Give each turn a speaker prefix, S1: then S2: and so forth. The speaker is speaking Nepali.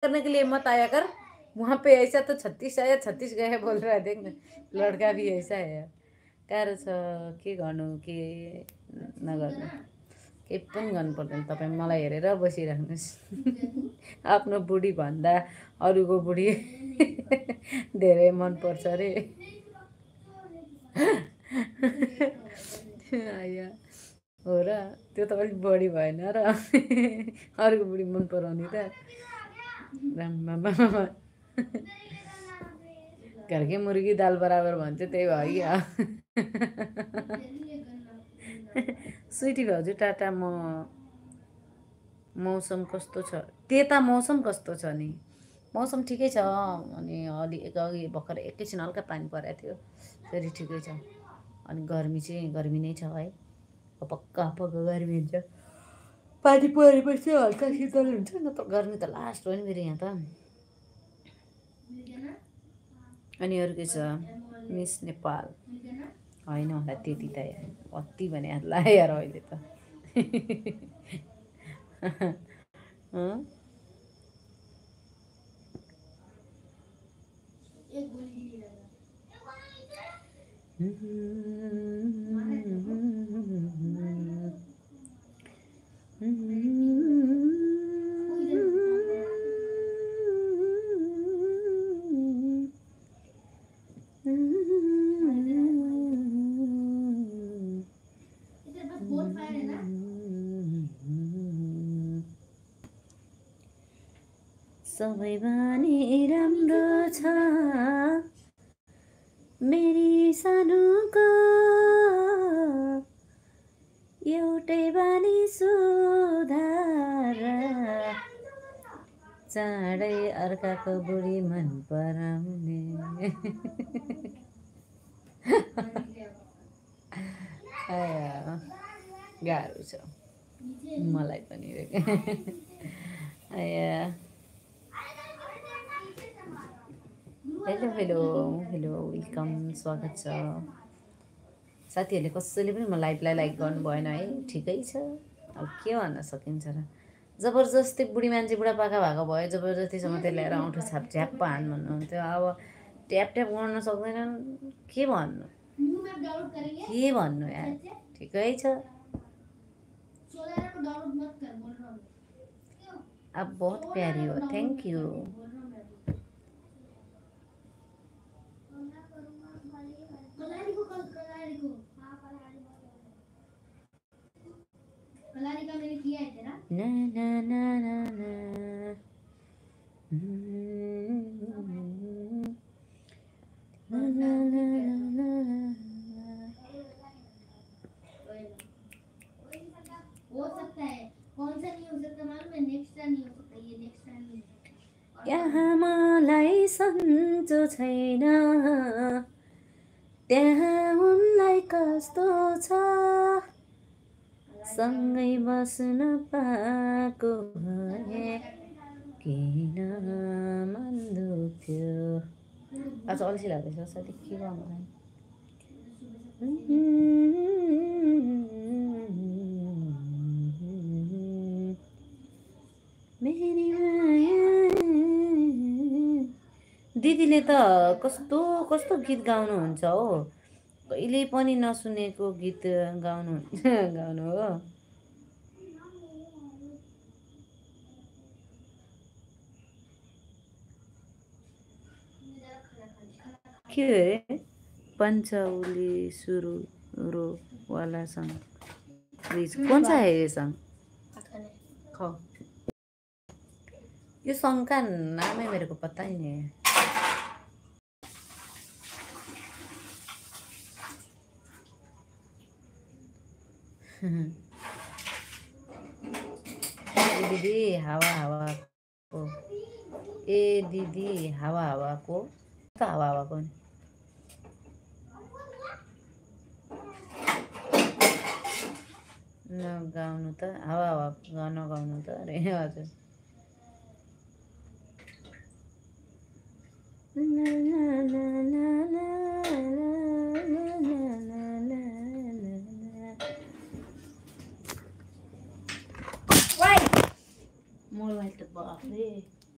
S1: करने के लिए मत आया कर। वहाँ पे ऐसा तो 36 आया 36 गए बोल रहा है, देख न। लड़का भी ऐसा है यार। गाह्रो छ, के गर्नु के नगर्नु, केही पनि गर्नु पर्दैन। तपाईँ मलाई हेरेर बसिराख्नुहोस्। आफ्नो बुढी भन्दा अरूको बुढी धेरै मनपर्छ अरे। आया हो र, त्यो त अलिक बढी भएन र। अरूको बुढी मन पराउने त राम्मा। घरकै मुर्गी दाल बराबर भन्छ, त्यही भयो क्या। स्विटी भाउजू टाटा। मौसम कस्तो छ त्यता? मौसम कस्तो छ नि? मौसम ठिकै छ। अनि अलि अघि भर्खर एकैछिन हल्का पानी परेको थियो, फेरि ठिकै छ। अनि गर्मी चाहिँ गर्मी नै छ है, पक्का पक्का गर्मी हुन्छ। पानी परेपछि हल्का शीतल हुन्छ, न त गर्मी त लास्ट हो नि मेरो यहाँ त। अनि अरू के छ? मिस नेपाल होइन होला त्यति त यार, अति भने ला यार अहिले त। अँ? सबै बानी राम्रो छ मेरी सानुको, एउटै बानी सुधार, चाँडै अर्काको बुढी मन पराउने। आया गाह्रो छ मलाई पनि। आया हेलो हेलो हेलो, वेलकम, स्वागत छ। साथीहरूले कसैले पनि म लाइभलाई लाइक गर्नु भएन है, ठिकै छ। अब के भन्न सकिन्छ र, जबरजस्ती बुढी मान्छे बुढापाका भएको भयो, जबरजस्तीसँग त्यो ल्याएर औँठो छाप झ्याप हान भन्नुहुन्थ्यो। अब ट्याप ट्याप गर्न सक्दैनन्, के भन्नु यार, ठिकै छ। अब बहुत प्यारी हो, थ्याङ्क यू। ना ना ना ना ना। हो सकता है, कौन सा नहीं हो सकता मालूम है? नेक्स्ट टाइम नहीं हो सकता, ये नेक्स्ट टाइम नहीं हो सकता। यहाँ मलाई सन्चो छैन, त्यहाँ उनलाई कस्तो छ, सँगै बस्न पाएको भए किन मन दुख्थ्यो। आज अल्छी लाग्दैछ साथी, के गर्नु मलाई। मेरी माया दिदीले त कस्तो कस्तो गीत गाउनुहुन्छ हो, कहिले पनि नसुनेको गीत गाउनु गाउनु हो। के अरे पंचौली सुरु वाला सॉन्ग प्लीज, कौन सा है ये सॉन्ग? ये सॉन्ग का नाम है मेरे को पता ही नहीं है। दीदी हवा हवा को, ए दीदी हवा हवा को, तो हवा हवा को नगाउनु त, हावा हावा नगाउनु त अरे। हजुर